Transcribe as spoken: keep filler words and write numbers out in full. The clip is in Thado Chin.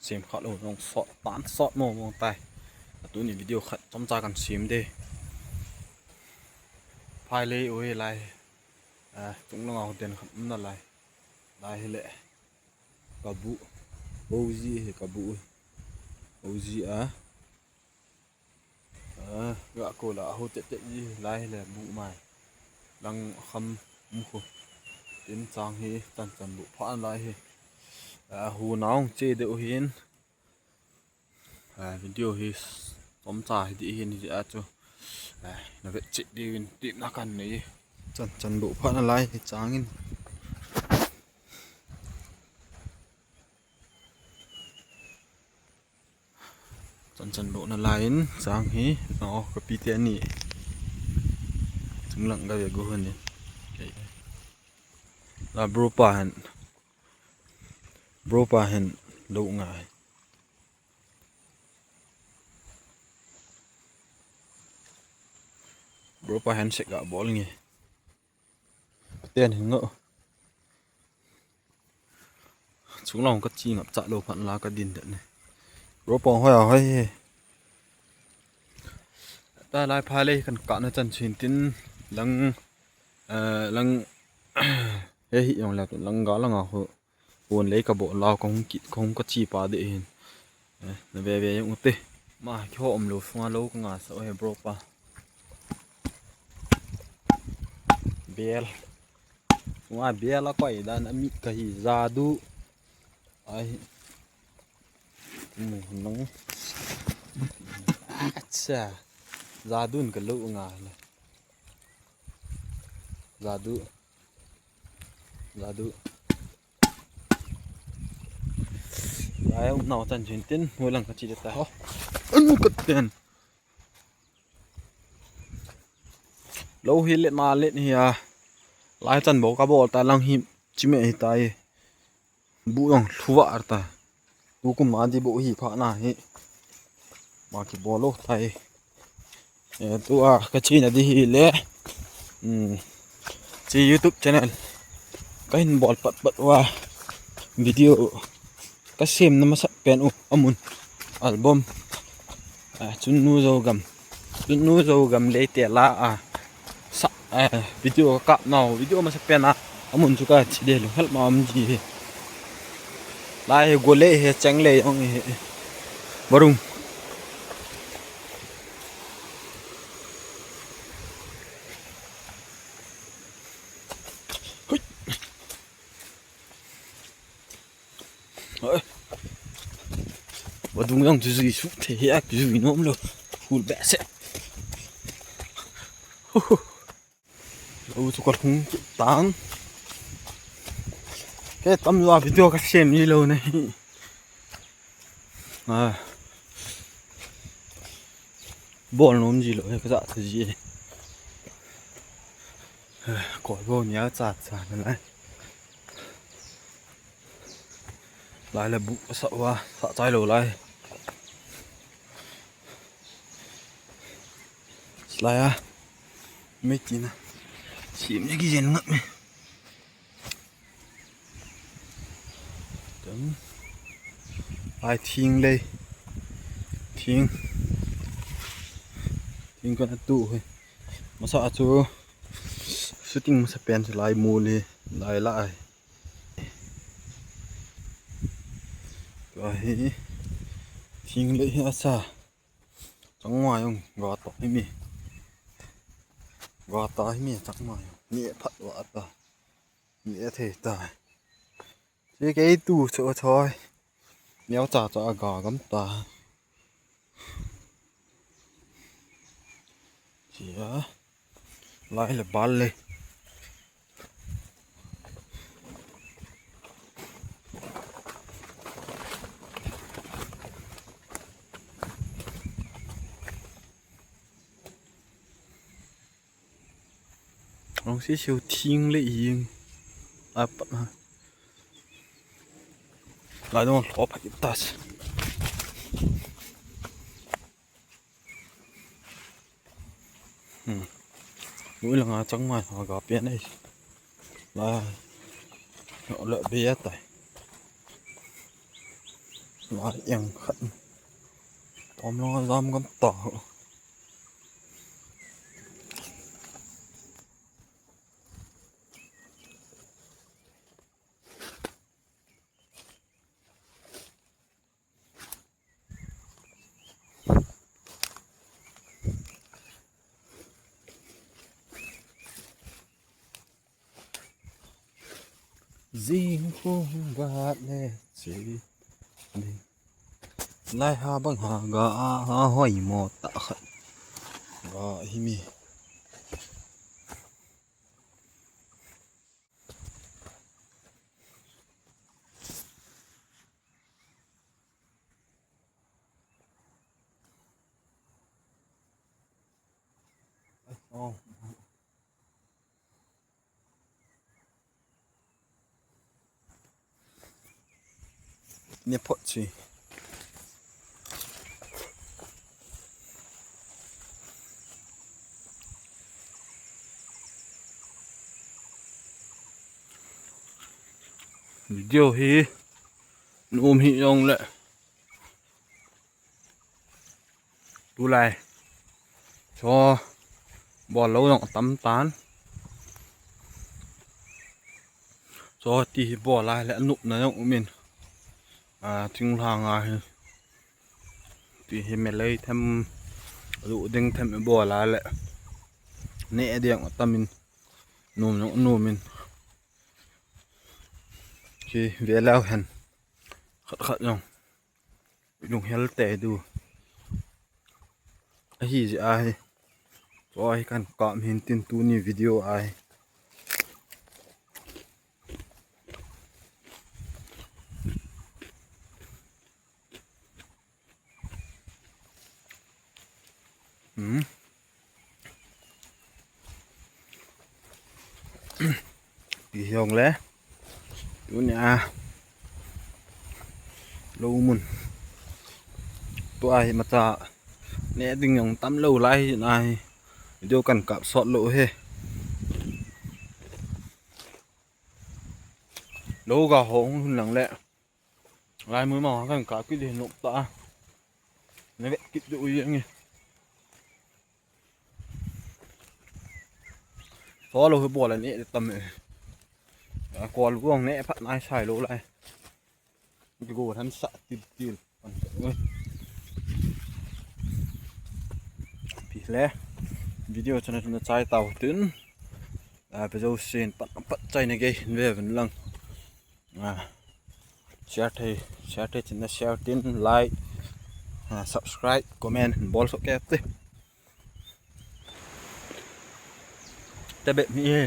Sem kha lou, nong sot, tan sot mo mong tai. Atuni video khat chomcha kan sem de. Phai lei oi lai. A, chung langa hotel khat um na lai. Lai hi le. Ka bu. Oji hi ka bu. Oji a. A, ga ko la ho te te ji lai le bu mai. Lang kham mu khu. Tin chang hi chan chan bu pha lai hi. A, hu naung che de u hin. A, video hi chomcha hi di hin hi a chu. A, na vet chit di win ti na kan nei. Chan chan bu pha na lai hi chang in. Chan chan bu na lai in chang hi. O, ka pi te ni. Chung lang ga ve gu hun ni. La bro pa han. Bro pa han lo ngai. Bro pa handshake ga bol nge. Ten hin ngo. Chung long ka chi ngap cha lo phan la ka din de ne. Bro pa hoi a hoi he. Ta lai pha le kan ka na chan chin tin lang, eh, lang he hi yong la lang ga lang a ho. Pon lei ka bol lau ka hung kit, ka hung ka chi pa de hin. Eh, na ve ve jong u te. Ma, kihou um lou sunga lou ka nga sa o he bro pa. Bel. Sunga bel a koi dan a mit ka hi jadu. Ai. Mu nang. Acha. Jadu ka lou nga la. Jadu. Jadu. Lai um nau chan chin tin, hoi lang ka chi ta ho. Anu ka ten. Lo hi le na le hi a. Lai chan bo ka bol ta lang hi chi me hi ta e. Bu jong lhuva ar ta. Tukum a di bu hi pha na hi. Ma ki bol lo ta e. Eh, tua ka china di hi le. Hmm. Chi YouTube channel. Ka hin bol pat pat uva. Video. Ka sem na masa pen u amun. Album. Ah, chun nu jo gam. Chun nu jo gam le te la a. Sa, eh, video ka kap nau. Video masa pen a. Amun chu ka chi de lo. Help ma am ji he. Lai he go le he cheng le yong he. Barung. Hui. Oi. Vadung jong chu jui su thei hi a, jui nom lo. Hul be se. Hu hu. Lo chu ka hung tang. Ke tam lo video ka sem ni lo ne. Ah. Bol nom ji lo he ka ja tha ji. Koi bo nia cha cha na lai. Lai le bu sa wa, sa chai lo lai. Lai a. Me ti na. Sim ni ki jen ngat me. Tam. Ai thing lei. Thing. Thing ka na tu he. Masa a chu. Shooting masa pen chu lai mu le. Lai la ai. Tua hi. Thing lei hi a sa. Changmai jong ga ta hi mi. Ga ta hi mi changmai jong. Ni phat wa ta. Ni thei ta. Chi kei tu cho choi. Neo cha cha ga gam ta. Chia. Lai le bal le. Long si siu thing le ing. Apat ha. Lai dong lo pha tas. Hmm. Lui langa changmai ha ga pian ei. La. Lo be ya tai. Lai eng khat. Tom long a jam gam ta. Jing khung vat le chi ding. Lai ha bang ha ga a, ha hoi mo ta khat. Ga hi mi. Oh. Ne phot chi. Video hi nom hi jong le. Tulai. Cho bol lou jong tam tan. Cho ti hi bol lai le anop na jong um in. A, thinglhang a hi. Ti hi melei them, lu ding them bol lai le. Ne ding tam in. Nom jong nom in. Ki ve leu hen. Khat khat jong. Lunghel te du. Ahi jeh ahi. Tua hi kan kap hin tin tuni video ahi. Hmm. Ti hiong le. Tunia. Lou mun. Tua hi macha. Ne ding jong tam lou lai hi na hi. Video kan kap sot lou he. Lou ga ho hung hun lang le. Lai mun ma kan kap kit le nop ta. Ne vet kit du ui nge. Solo hi bol a ne tam e. A kol buang ne phat nai sai lou lai. Ki go than sa til til. Pi le. Video chana chana chai tau tin. A pe jo sin pat pat chai na ge ve ven lang. A, share thei, share thei tin na share tin, like, a, subscribe, comment, bol soh kei te. Te be mi e.